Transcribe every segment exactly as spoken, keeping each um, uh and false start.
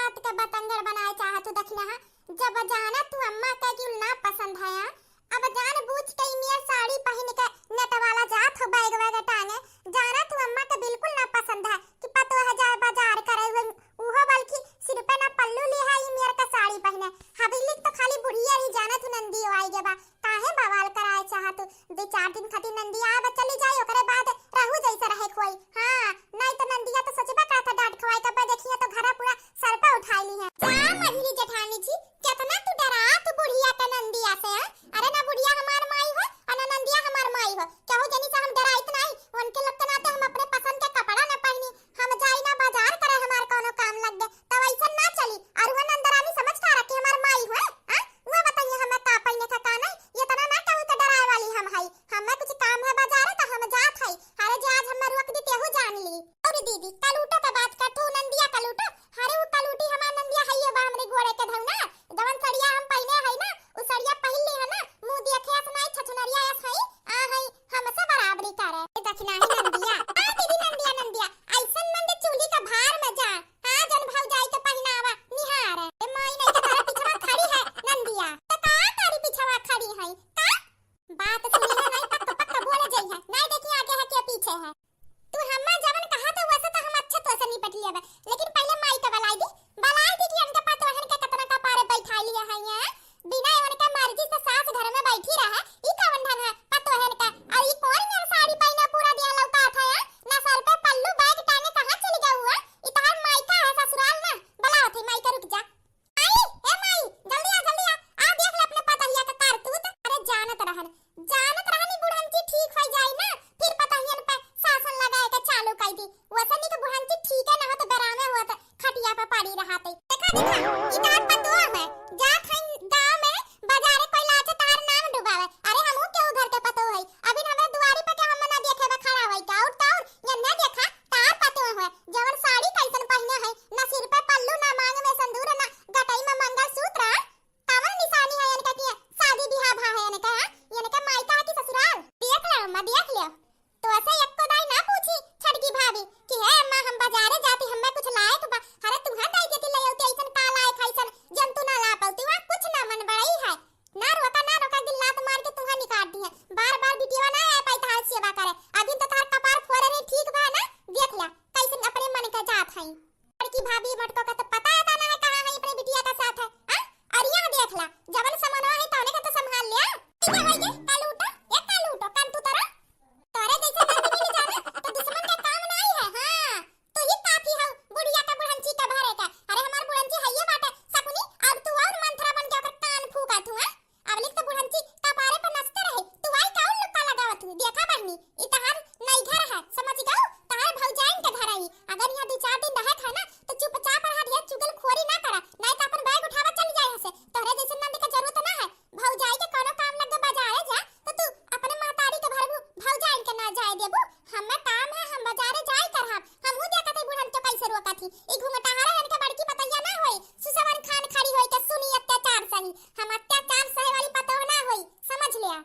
बात के बतंगड़ बनाए चाहत हूँ दखिनहा। जब जाना तू अम्मा के कि ना पसंद है, हाँ? अब जान बूझ के ई नियर साड़ी पहिन के नेट वाला जात हो बैग वैग टांगे। जाना तू अम्मा के बिल्कुल ना पसंद है कि पतोह जाए बाजार करे हुए, उहो बल्कि सिर पे ना पल्लू लिहा ई नियर का साड़ी पहिने। हवेली तो खाली बुढ़िया ही जानत हूँ नंदी आई गे बा। काहे बवाल कराए चाहत हूँ? दो चार दिन खातिर नंदिया आब चली जाई, ओकरे बाद रहू जैसे रहे कोई। हाँ, नहीं तो नंदिया तो सोचबा का था डांट खवाई, कब देखिए तो घरा पूरा सर पे उठाई ली है। जा मझली जेठानी जी, कितना तू डरात बुढ़िया के नंदिया से, हैं? अरे ना बुढ़िया हमार माई हो, और ना नंदिया हमार माई हो। केहू जनी से हम डराइत नहीं, उनके लोग के नाते हम अपने पसंद के कपड़ा ना पहनी, हम जाई ना बाजार करे, हमार कौनो काम लग गए, तब ऐसा ना चली। और वो नंदरानी समझ का रखी हमार माई हो, हैं? वो बताइए हमें का पहिने का, का नहीं, ये तना ना कहू तो डराए वाली हम हई। हमें कुछ काम है बाजारे तो हम जात हई। अरे जे आज हमें रोक दी तेहू जान ली। और दीदी, कलूटो के बात कर तू, नंदिया कलूटो। अरे वो कलूटी हमार नंदिया हइये बा हमरे गोड़े के धौना। जवन सड़िया हम पहिने हई ना, उ सड़िया पहिन ली है ना, मुंह देखे अस नहीं छछनरिया अस हई, आ हई हमसे बराबरी करे। ए दखिनाही नंदिया, आ दीदी नंदिया, नंदिया, ऐसन नंद चूली का भार में जा। हाँ, जन भौजाई के पहिनावा निहार। ए माई नहीं तो तारा पिछवा खड़ी है नंदिया। तो का तारी पिछवा खड़ी है? का? बात सुनी है नहीं, पक पक बोले जाई है। नहीं देखी आगे है के पीछे है। तू हम्मा जवन कहा तो वैसे तो हम अच्छे तो से निपट लिया बा। लेकिन पहले माई का बलाई दी। बलाई दी कि इनका पतोहन के कितना कपारे बैठा लिया है यहाँ। बिना इनका मर्जी से सास घर में बैठी रहे। ई कवन ढंग है पतोहन का? और ई कौन मेरा साड़ी पहने पूरा दिया लौका था यहाँ? ना सर पे पल्लू बैग टांगे कहाँ चली गई हुआ? ई तहार माई का है ससुराल ना। बलाओ थे माई का, रुक जा। माई, ए माई, जल्दी आ, जल्दी आ। आ देख ले अपने पतोहिया का करतूत। अरे जानत रहन, जानत रहन ई बुढ़ंची ठीक हो जाई ना, फिर पतोहियन पे शासन लगाए के चालू कर दी। वैसे नहीं तो बुढ़ंची ठीक है ना हो तो बेरामे हुआ तो खटिया पे पड़ी रहा थे। देखा, देखा, ई तार पतोह है, जात है गाँव में बाजारे कोई लाचे तार नाम डुबावे। अरे हमहू केहू घर के पतोह है, अभी हमरे दुआरी पे के हम ना देखे बा खड़ा होई का? और तो और, ये ना देखा, तार पतोह है, जवन साड़ी कैसन पहिने है, ना सिर पे पल्लू, ना मांग में सिंदूर, ना गटई में मंगलसूत्र, कवन निशानी है इनका कि शादी बियाह भा है इनका, हाँ? इनका मायका है कि ससुराल? देख ले अम्मा, देख ले। तो ऐसे एको दाई ना पूछी छटकी भाभी कि "हे अम्मा, हम बाजारे जाती, हमें कुछ लायक बा?" अरे तुहे दाई देती ले होती, ऐसन का लायक है, ऐसन जंतु ना ला पाती, वहाँ कुछ ना मन बड़ाई है। ना रोका, ना रोका, गिल्लात मार के तुहे निकाल दी है। बार बार बिटिया ना आ पाई तहार सेवा करे। अभी तो तहार कपार फोरे रही, ठीक बा ना? देख ला, कैसन अपने मन का जात है। बड़की भाभी मटको का तो पता है ना है कहाँ है अपने बिटिया का साथ है, हाँ? अरे यहाँ देख ला, जवन समनवा है तौने का तो संभाल ले, हाँ? ठीक है, होई गे, कालूटा, ए कालूटो, कान तू तरा। तोरे जैसे दर्द मिल जाना, तो दुश्मन के काम ना आई है, हाँ। तू ही काफी हो, बुढ़िया का बुढ़ंची का भरे का। अरे हमार बुढ़ंची है ये बाटे, सकुनी, अब तू और मंथरा बन के ओकर कान फूका तू, हाँ? अबलिक तो बुढ़ंची कपारे पर नचते रहे, तू आई काउन लुक्का लगावत हूँ? देखा बहनी, ई तहार नई घर है, समझ गऊ? तहार भौजाइन के घर आई। अगर यहाँ दो चार दिन रहे था ना, तो चुपचाप रहा, ढेर चुगलखोरी ना करा, नहीं तो अपन बैग उठावा चल जाए यहाँ से। तोहरे जैसे नंद के जरूरत ना है। भौजाई के कोनो काम लग गए बाजारे जा, तो तू अपने महतारी के भरबू, भौजाइन के ना जाए देबू? हमें काम है, हम बाजारे जाए करब। हमहू देखत है बुढ़न तो कैसे रोकत ही। ई घुंघटाहरा इनके बड़की पतैया ना होई, सुसवन खान खड़ी होई के सुनी अत्याचार सही। हम अत्याचार सहे वाली पतोह ना होई, समझ लिया।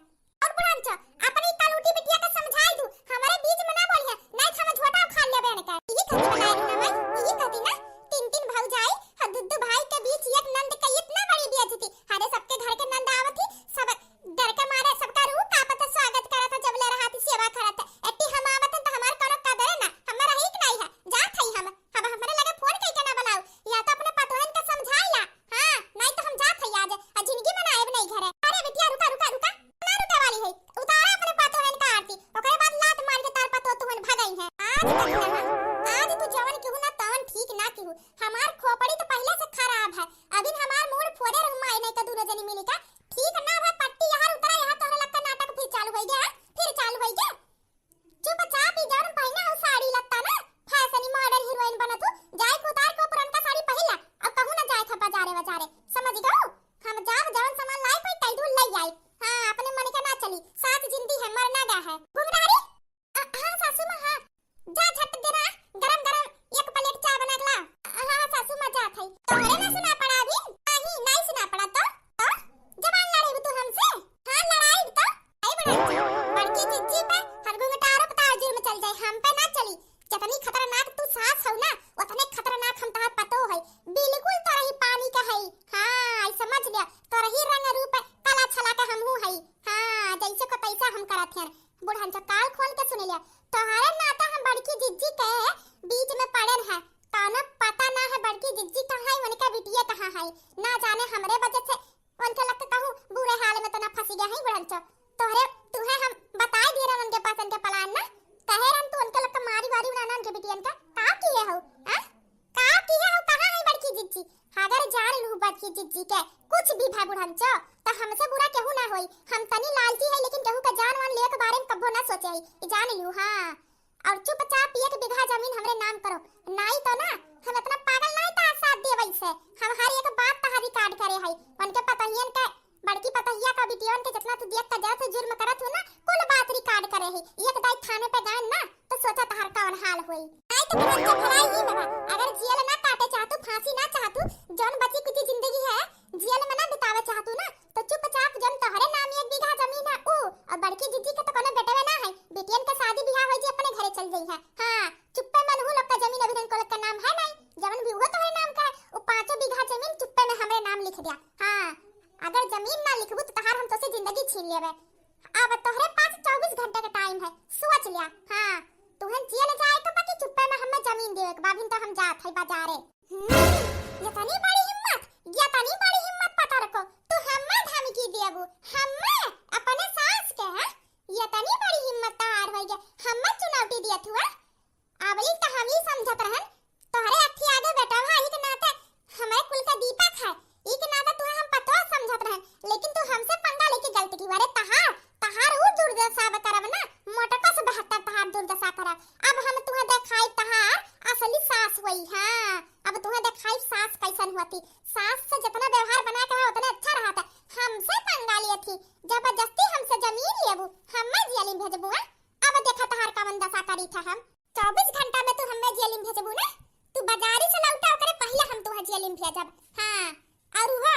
और बुढ़न चो, अपनी कलूटी बिटिया के समझाई दू, हमारे बीच में ना बोलिए, नहीं तो हम झोटा उखाड़ लेबे इनका। यही कहती बताई ना मैं, यही कहती ना, तीन तीन भौजाई, हाँ, दू दू भाई के बीच एक नंद के इतना बड़ी बेइज्जती। अरे सबके घर के नंद आवत ही, सब डर के मारे सबका रूह कांपत, स्वागत करत, जब ले रहा थी सेवा करत। एती हम आवत तो हमार कोनो कदर ना, हमार रही कि नहीं है, जात हई हम। अब हमरे लगे फोन कई के ना बुलाओ, या तो अपने पतोहन के समझाई ला, हाँ, नहीं तो हम जात हई आज, आ जिंदगी में ना आएब नहीं घरे। अरे बिटिया रुका, रुका, रुका, ना रुके वाली है, उतारा अपने पतोहन का आरती, ओकरे बाद लात मार के तार पतोह तुहन भगई है। आज तक ना, आज तू जवन केहू ना तवन ठीक ना केहू, हमार खोपड़ी तो पहले से खराब है, अभी हमार मूड फोड़े रहू माई नहीं तो दोनों जनी मिली का ठीक ना भा पट्टी यहाँ उतरा, यहाँ तोहरे लक्का नाटक फिर चालू होई गया, फिर चालू होई गया। चुपचाप ई जौन पहिना हो साड़ी लत्ता ना, फैशनी मॉडल हीरोइन बनत हो, जाए के उतार के पुरनका साड़ी पहिन ला, अब कहूँ ना जाए था बाजारे बाजारे, समझ गऊ? हम जाब जौन सामान लाए कोई तई धूल लई आई। हाँ, अपने मन के ना चली, सास जिंदी है, मरना गा है। घुंघरारी, अ, हाँ सासू माँ, हाँ। जा झट देना गरम गरम एक प्लेट चाय बना के ला। हाँ, ना जाने हमरे वजह से उनके लग कहूँ बुरे हाल में तो ना फंसी गया है बुढ़नचो। तोहरे, तुहे हम बताए दिए रहन उनके पास उनके प्लान ना, कहे रहन तू उनके लग मारी वारी उड़ाना उनके बिटियन का, का किए हो? हाँ? का किए हो? कहाँ है बड़की जिज्जी? अगर जान लू बड़की जिज्जी के कुछ भी भा बुढ़नचो, तो हमसे बुरा केहू ना होई। हम तनी लालची है, लेकिन केहू का जान वान लेवे के बारे में कब्बो ना सोचे है, ई जान लू। हाँ, और चुपचाप एक बीघा जमीन हमरे नाम करो, नाई तो ना हम इतना पागल नाई तो साथ देवे से। हम हर एक बात तहार रिकॉर्ड करे है, उनके पतहियन के, बड़की पतहिया का बिटियन के जितना तू देख के जात हो, जुल्म करत हो ना, कुल बात रिकॉर्ड करे है। एक दाई थाने पे गए ना, तो सोचा तहार कौन हाल होई। आई तो तुरंत घबराई ही ना बा। अगर जेल ना काटे चाहतू, फांसी ना चाहतू, जौन बची कुची जिंदगी है, जेल में ना बितावे चाहतू ना, तो चुपचाप जौन तोहरे नाम एक बीघा जमीन है ऊ, और बड़की जिज्जी के तो कोनो बेटवे ना है, बिटियन के शादी बियाह होई जी अपने घरे चल जाई है। हाँ, चुप्पे में उन्हू लोग का जमीन अभी उनको लोग का नाम है नहीं, जवन भी उहो तोहरे नाम का है, वो पाँचों बीघा जमीन चुप्पे में हमरे नाम लिख दिया। हाँ, अगर जमीन ना लिखबू तो तहार हम तोसे जिंदगी छीन लेबे। अब तोहरे पास चउबीस घंटा का टाइम है, सोच लिया। हाँ, तुहन जेल जाए के बाकी चुप्पे में हमें जमीन देवे के बाबिन तो हम जात है बाजारे। हम्म, इतनी बड़ी हिम्मत, इतनी बड़ी हिम्मत पतर को, तू हमें धमकी देबू, हमें अपने सास के, हैं? इतनी बड़ी हिम्मत तहार होई गे, हमें चुनौती दियत हुआ? अबली तो हम ही समझत रहन, तोहरे अखी आगे बेटवा ही के नाते हमारे कुल का दीपक है, ई के नाते तुहे हम पतोह समझत रहन, लेकिन तू हमसे पंगा लेके गलती की। अरे तहार, तहार ऊ दुर्दशा करब ना, मोटको से बेहतर तहार दुर्दशा करब। अब हम तुहे देखाई तहार असली सास वही। हाँ, अब तुहे देखाई सास कैसन होती। सास से जितना व्यवहार बना के रहा उतना अच्छा रहता। हमसे पंगा लिए थी, जबरदस्ती हमसे जमीन लेबू, हमें जेल में भेजबू, हाँ? अब देखा तहार कवन दशा करी था हम। चउबीस घंटा में तू हमें जेल में भेजबू ना, तू बाजारी से लौटा ओकरे पहले हम तुहे जेल में भेजब। हाँ, और वो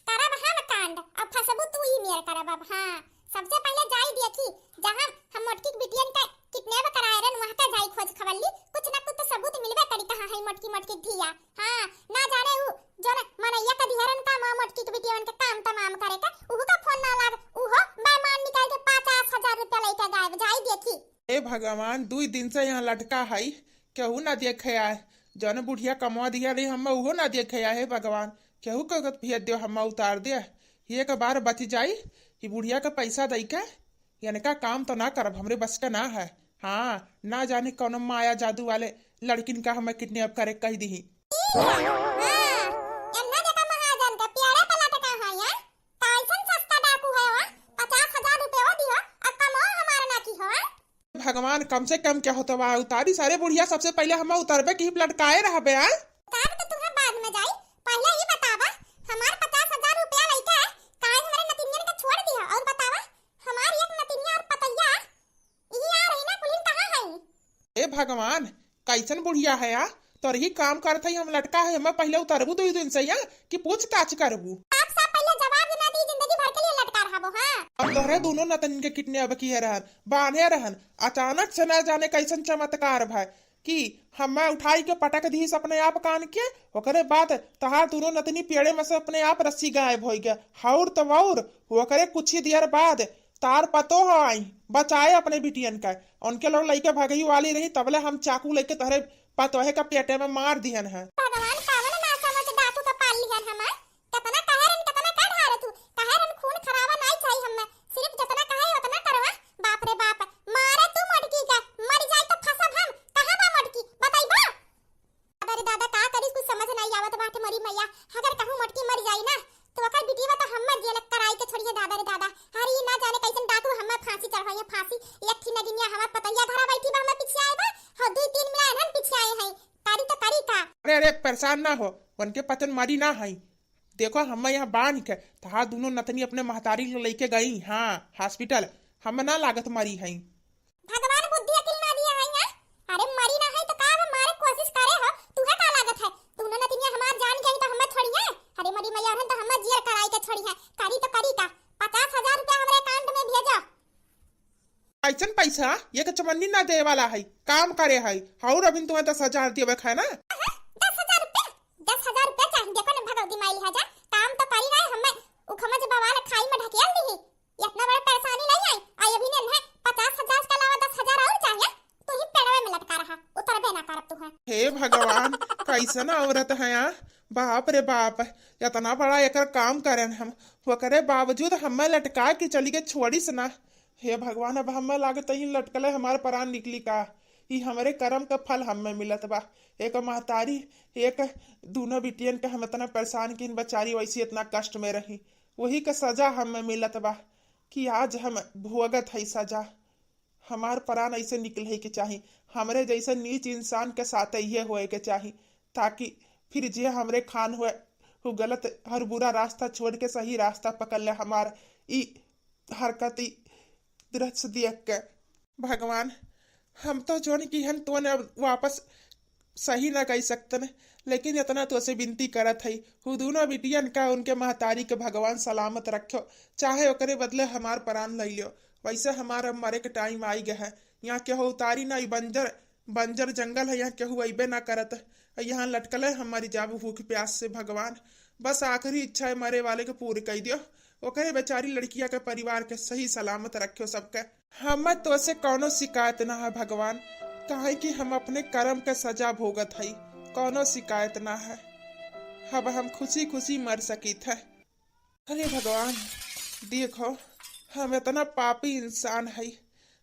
करब हम कांड, अब फंसबू तू ही मेर करब अब। हाँ, सबसे पहले जाई देखी, जहाँ हम मोटकी के बिटियन का किडनैप कराए रहन, वहाँ का जाई खोज खबर ली, कुछ ना कुछ तो सबूत मिलबे करी कहाँ है मोटकी, मोटकी धिया। हाँ, ना जाने ऊ जौन मनैया का दिहरन का माँ मोटकी के बिटियन के काम तमाम करे का, उहू का फोन ना लाग, उहो बेईमान निकाल के पचास हजार रुपया लेके गायब, जाई देखी। हे भगवान, दुई दिन से यहाँ लटका है, केहू ना देखे आए। जौन बुढ़िया कमवा दिया रही, हमें उहो ना देखे आए। हे भगवान, केहू के भेज दो, हमें उतार दे। एक बार बच जाई, ई बुढ़िया के पैसा दई के, इनका काम तो ना करब, हमरे बस का ना है। हाँ, ना जाने कौन माया जादू वाले लड़किन का हमें किडनैप करे कह दी। हाँ, एन्ना देखा महाजन के पेड़े पे लटका है, हैं? कैसन सस्ता डाकू है, हाँ? पचास हजार रुपया दियो, अब कमो हमारा ना की हो, हैं? भगवान, कम से कम क्या होता बा, उतारी सारे बुढ़िया, सबसे पहले हम उतरबे की लटकाए रहबे, आ? उतार तो तुम्हें बाद में जाई, पहले ही बतावा, हमार पचास हजार रुपया लइके काहे हमारे नतिनियन के छोड़ दिया, और बतावा, हमार एक नतिनिया और पतैया, यही आ रही ना, कुलिन कहाँ है? ए भगवान, कैसन बुढ़िया है, आ? तोर ही काम करत है, हम लटका है, हमें पहले उतरबू दो दिन से, या कि पूछताछ करबू? आप सब पहले जवाब देना दी, जिंदगी भर के लिए लटका रहा वो, हाँ? हम तोहरे दोनों नतनिन के किडनैप किए रहन, बांधे रहन, अचानक से ना जाने कैसन चमत्कार भय कि हमें उठाई के पटक दीस अपने आप कान के। ओकरे बाद तहार दोनों नतनी पेड़े में से अपने आप रस्सी गायब होइ गए। हौर तो वौर, ओकरे कुछ ही देर बाद तार पतोह आई बचाए अपने बिटियन का। उनके लोग लइके भगही वाली रही, तबले हम चाकू लइके तोहरे पतोहे का पेटे में मार दिहन है। भगवान, कवन ना समझ डाकू का पाल लिहन हमार। कितना कहे रहन, कितना का ढारे तू, कहे रहन खून खराबा नाई चाहिए हमें, सिर्फ जितना कहे उतना करवा। बाप रे बाप, मारे तू मोटकी का, मर जाए तो फंसब हम। कहाँ बा मोटकी, बताइबा? अरे दादा, का करी, कुछ समझ नाई आवत बाटे मोरी मैया। अगर कहूँ मोटकी मर जाई ना, तो ओकर बिटिया तो हमें जेल कराई के छोड़िए दादा रे दादा। अरे ई ना जाने कैसन डाकू हमें फांसी चढ़वाइए, फांसी। एक थी नगिनिया हमार पतैया धरा बैठी बा, हमें पीछे आए बा, और दुई तीन मिला एनहन पीछे आए हैं। करी तो करी का? अरे, अरे, परेशान ना हो, उनके पतन मरी ना है। देखो, हमें यहाँ बांध के तहार दोनों नतनी अपने महतारी लो लइके गई, हाँ, हॉस्पिटल। हमें ना लागत मरी है। भगवान बुद्धि अकिल ना दिया है, हैं? अरे मरी ना है तो का, अब मारे कोशिश करे हो, तुहे का लागत है? दोनों नतनिया हमार जान गई तो हमें छोड़ी है? अरे मरी मैया रहन तो हमें जेल कराई के छोड़ी है। करी तो करी का? पचास हजार रुपया हमरे अकाउंट में भेजो। ऐसन पैसा एक चमन्नी ना दे वाला है, काम करे है, और अभी तुम्हें दस हजार देवे है ना। हाँ, दस हजार रुपया, दस हजार रुपया चाहिए। देखो ना भगवती माई लिहाजा, काम तो करी रहे, हमें उखमा जब बवाल खाई में ढकेल दी। इतना बड़ा परेशानी नहीं आई, आई अभी ने है पचास हजार के अलावा दस हजार और चाहिए, तू ही पेड़वे में लटका रहा, उतरबे ना करब तू है। हे भगवान, कैसन औरत है यार, बाप रे बाप, इतना बड़ा एकर काम करेन हम, ओकरे बावजूद हमें लटका के चली गए, छोड़िस ना। हे भगवान, अब हमें लागत ही लटकले हमार प्राण निकली का। ई हमरे कर्म का फल हमें मिलत बा। एक महतारी, एक दूनों बिटियन के हम इतना परेशान किन, बेचारी वैसी इतना कष्ट में रही, वही का सजा हमें मिलत बा कि आज हम भोगत है सजा। हमार प्राण ऐसे निकले के चाही, हमरे जैसे नीच इंसान के साथ इहे होए के चाही, ताकि फिर जे हमरे खान हुए, वो गलत और बुरा रास्ता छोड़ के सही रास्ता पकड़ ले। हमार ई हरकत, ई दृश्य देख के, भगवान, हम तो जोन की हन तोन अब वापस सही ना कह सकतन, लेकिन इतना तो से विनती करत है, हु दोनों बिटियन का, उनके महतारी के भगवान सलामत रखो, चाहे ओकरे बदले हमार प्राण ले लियो। वैसे हमार अब मरे के टाइम आई गए है। यहाँ केहू उतारी ना, ई बंजर, बंजर जंगल है, यहाँ केहू अइबे ना करत। यहाँ लटकले हम मरी जाब भूख प्यास से। भगवान, बस आखिरी इच्छा है मरे वाले के पूरी कर दियो, ओकरे बेचारी लड़किया के परिवार के सही सलामत रखियो सबके। हमें तो से कौनो शिकायत ना है भगवान, काहे कि हम अपने कर्म के सजा भोगत हई, कौनो शिकायत ना है। अब हम खुशी खुशी मर सकित है। अरे भगवान, देखो, हम इतना पापी इंसान हई,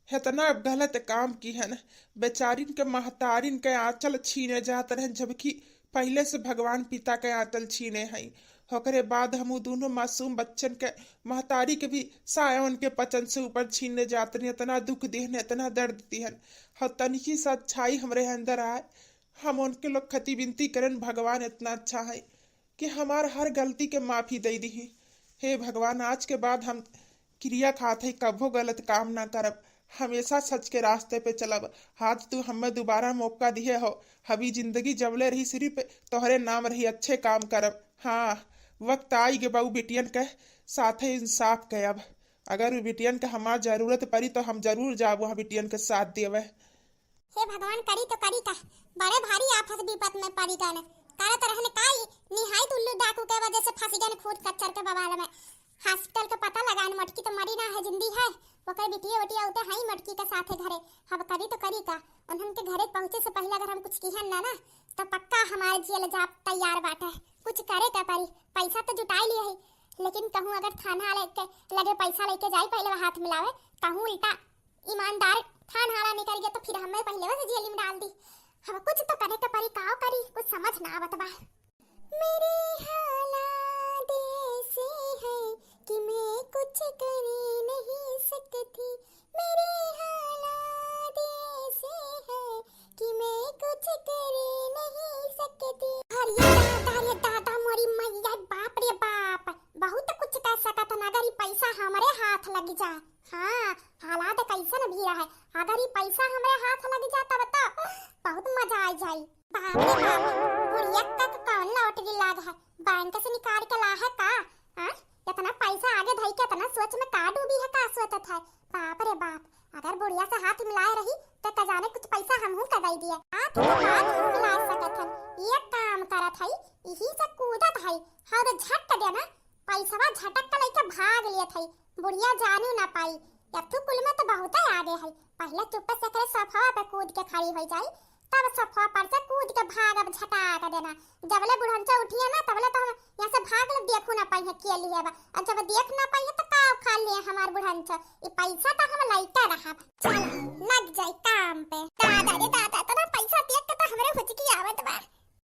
इतना गलत काम की हन, बेचारिन के महतारिन के आंचल छीने जात रहन, जबकि पहले से भगवान पिता के आंचल छीने हई। ओकरे बाद हम उ दोनों मासूम बच्चन के महतारी के भी साया उनके पचन से ऊपर छीने जात रहन। इतना दुख दिहन, इतना दर्द दिहन, और तनिकी सा अच्छाई हमरे अंदर आए, हम उनके लोग खती विनती करन, भगवान इतना अच्छा है कि हमार हर गलती के माफी दे दीही। हे भगवान, आज के बाद हम किरिया खात है, कभो गलत काम ना करब, हमेशा सच के रास्ते पे चलब। आज तू हमें दोबारा मौका दिए हो, हबी जिंदगी जबले रही सिर्फ तोहरे नाम रही, अच्छे काम करब। हाँ, वक्त आई गे बाऊ बिटियन के साथे इंसाफ के। अब अगर उ बिटियन के हमार जरूरत पड़ी तो हम जरूर जाब वहाँ बिटियन के साथ देवे। हे भगवान, करी तो करी का, बड़े भारी आफत विपत में पड़ी गन। करत रहन का ई निहायत उल्लू डाकू के वजह से फंस गन खून कच्चर के बवाल में। हॉस्पिटल के पता लगान, मटकी तो मरी ना है, जिंदी है। ओकर बिटिया उटिया उते हई मटकी के साथे घरे। अब करी तो करी का, उन्हन के घरे पहुँचे से पहले अगर हम कुछ किहन ना ना, तो पक्का हमारे जेल जाब तैयार बाटे। कुछ करे के पड़ी, पैसा तो जुटाई लिए है, लेकिन कहूँ अगर थाना वाले के लगे पैसा लेके जाई पहले वो हाथ मिलावे, कहूँ उल्टा ईमानदार थान हाला निकल गया तो फिर हमें पहले से जेल में डाल दी। अब कुछ तो करे के पड़ी, काव करी, कुछ समझ ना आवत बा। मेरे हालात ऐसे हैं कि मैं कुछ कर नहीं सकती। मेरे हालात ऐसे हैं कि मैं कुछ कर नहीं सकती। अरे दादा, अरे दादा, मोरी मैया, बाप रे बाप, बहुत कुछ कर सकत हन अगर ई पैसा हमरे हाथ लग जाए। हाँ, हालात कैसन भी रहे, अगर ई पैसा हमरे हाथ लग जाए तब तो बहुत मजा आ जाई। बाप रे बाप, बुढ़िया का तो कौन लॉटरी लाग है, बैंक से निकाल के ला है का? हाँ, इतना पैसा आगे धई के इतना सोच में का डूबी है, का सोचत है? बाप रे बाप, अगर बुढ़िया से हाथ मिलाए रही तो का जाने कुछ पैसा हमहू का दे दिए। हाथ तो हाथ मिला सकत हन, ये काम करत है, यही से कूदत है, और झट देना पैसवा झटक के लेके भाग लियत है, बुढ़िया जानू ना पाई। यथु कुल में तो बहुते आगे है, पहले चुप्पे से एकरे सोफवा पे कूद के खड़ी हो जाई, तब सोफवा पर से कूद के भागब झटाक देना। जबले बुढ़नचा उठिए ना, तबले तो हम यहाँ से भाग ले, देखू ना पाइए के लिए बा। और जब देख ना पाइए तो का उखाड़ लिए हमार बुढ़नचा, ई पैसा तो हम लइका रहब। चल, लग जाई काम पे। दादा रे दादा, इतना पैसा देख के तो हमरे हुचकी आवत बा।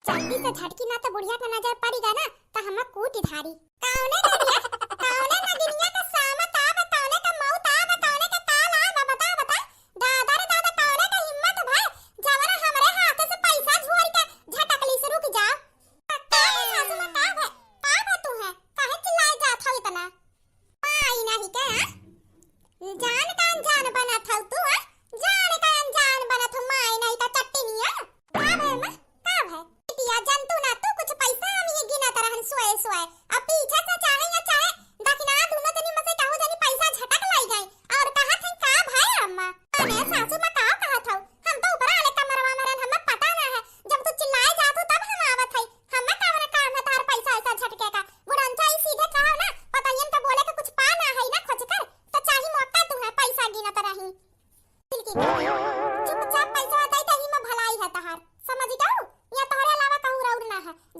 जल्दी से झटकी ना तो बुढ़िया के नजर पड़ी गए ना, तो हम कूट धारी। कौने नदिया, कौने नगिनिया का सामत आब, कौने का मौत आब, कौने का काल आब, बता, बता। दादा रे दादा, कौने का हिम्मत भा, जवना हमरे हाथ से पैसा झोर के झटकली से रुक जाओ। का है सासू माँ, का है? का है तू है? काहे चिल्लाए जात हो इतना? माई नहीं के, हाँ? जान का अनजान बनत हौ तू, हाँ? जान का अनजान बनत हौ, माई नहीं का चट्टनिया। का भय माँ? का भय? बिटिया, जंतु ना तू, कुछ पैसा हम ये गिनत रहन सोए सोए। अब पीछे से चाहे या चाहे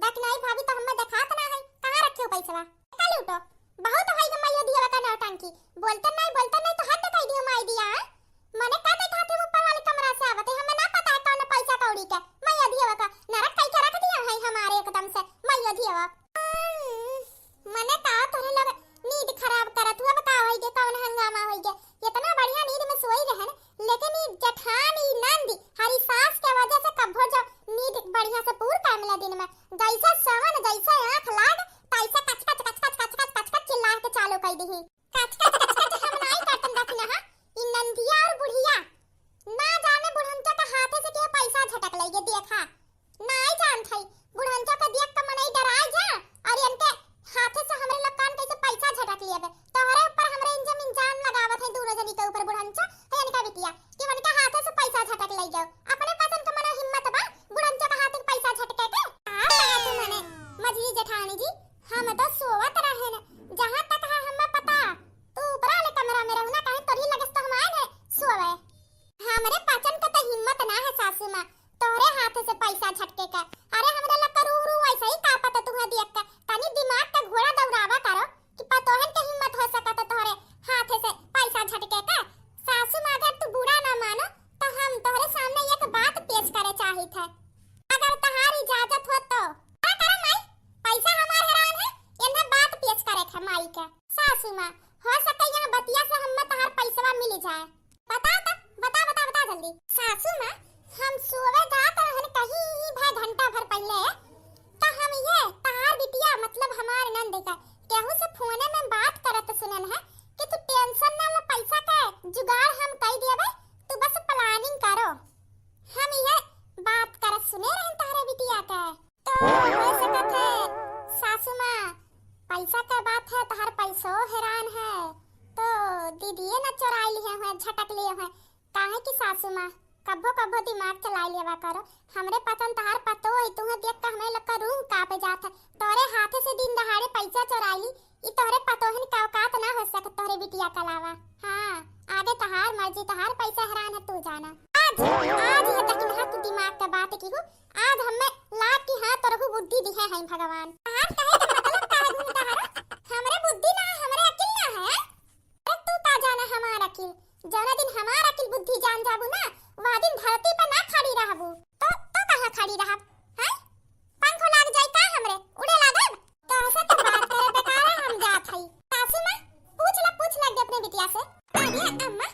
अकनाई भाभी तो हमें देखात ना है, कहाँ रखे हो पैसवा? कल उठो, बहुत होई के माइयो धियवा का नौटंकी। बोलते नहीं, बोलते नहीं तो हद कर दियो माई दिया, हाँ? मने का देखा थे ऊपर वाले कमरा से आवत है, हमें ना पता है कौन पैसा कौड़ी के। माइयो धियवा का नरक कई के रख दिया है हमारे एकदम से, माइयो धियवा। मने का तोरे लोग नींद खराब करत हुआ, बताओ होई के कौन हंगामा होई के? इतना बढ़िया नींद में सोई रहन, लेकिन ई जेठान, ई नंद, हरी सास के वजह से कभो जो नींद बढ़िया से पूर कर मिला दिन में। जैसे सहन, जैसे आँख लाग, तैसे कच कच, कच कच, कच कच, कच कच चिल्ला के चालू कर दी। कच कच, कच कच हम नाई करतन दखिना, हाँ? ई नंदिया और बुढ़िया ना जाने बुढ़नचा का हाथे से के पैसा झटक लइगे, देखा। नाई जानत हई, बुढ़नचा का देख के मनई डराई जा, और इनके हाथे से हमरे लोग कान कैसे पैसा झटक लिया बे। तोहरे ऊपर हमरे इंजम इंजाम लगावत है दोनों जनी के ऊपर बुढ़नचा, है इनका बिटिया, कि उनके हाथे से पैसा झटक ले जाओ। अपने पसंद का मनो हिम्मत बा, बुढ़नचा का हाथे के पैसा झटके के? आ, कहा तू मने, मझली जेठानी जी, हम तो सोवत रहे न, जहाँ तक है हमें पता, तू ऊपर वाले कमरा में रहू ना, काहे तोरी लगस तो हम आए न सोवे। हमरे पाचन का तो हिम्मत ना है सासू माँ, तोहरे हाथ से पैसा झटके का। अरे हमरे लोग का रूह रूह ऐसे ही कांपत तुहे देख के। तनी दिमाग का घोड़ा दौड़ावा करो कि पतोहन के हिम्मत हो सकत तोहरे हाथ से पैसा झटके का। सासू माँ अगर तू बुरा ना मानो तो हम तोहरे सामने एक बात पेश करे चाहित है, अगर तहार इजाजत हो तो। का करो माई, पैसा हमार हेरान है, इन्हें बात पेश करे थे माई के। सासू माँ, हो सके यहाँ बतिया से हमें तहार पैसवा मिल जाए। बता त, बता, बता, बता जल्दी। सासू माँ, हम सोवे जात रहन कहीं ही भय घंटा भर पहले, त हम ये तहार बिटिया, मतलब हमार नंद का, केहू से फोने में बात करत सुनन है कि तू टेंशन ना ले, पैसा के जुगाड़ हम कई देबे, तू बस प्लानिंग करो। हम ये बात करत सुने रहन तहरे बिटिया के। तो हो सकत है सासू माँ, पैसा के बात है, तहार पैसो हेरान है, तो दीदिये न चोराई लिए हुए, झटक लिए हुए। काहे कि सासू माँ, कब्बो कब्बो दिमाग चलाई लेवा करो। हमरे पतन तहार पतो है, तुहे देख के हमें लोग का रूह कांपे जात है। तोरे हाथे से दिन दहाड़े पैसा चोराई ली, ई तोहरे पतोहन का औकात ना हो सकत तोहरे बिटिया के अलावा। हाँ, आगे तहार मर्जी, तहार पैसा हेरान है, तू जाना। आज, आज ये तकिन हाथ दिमाग के बात की हूँ, आज हमें लाग की हाँ तोरहु बुद्धि दिहे हैं भगवान। तहार कहे के मतलब का है गुण तहारा? हमरे बुद्धि ना है, हमरे अकिल ना है। अरे तू का जाना हमार अकिल? जौना दिन हमार अकिल बुद्धि जान जाबू ना, वह दिन धरती पर ना खड़ी रहबू। तो, तो कहाँ खड़ी रहब? हैं? पंख लाग जाई का हमरे? उड़े लागब? तोहसे तो बात करे बेकारे हम जात हई। सासू माँ, पूछ ल, पूछ ल अपने बिटिया से। अरे अम्मा,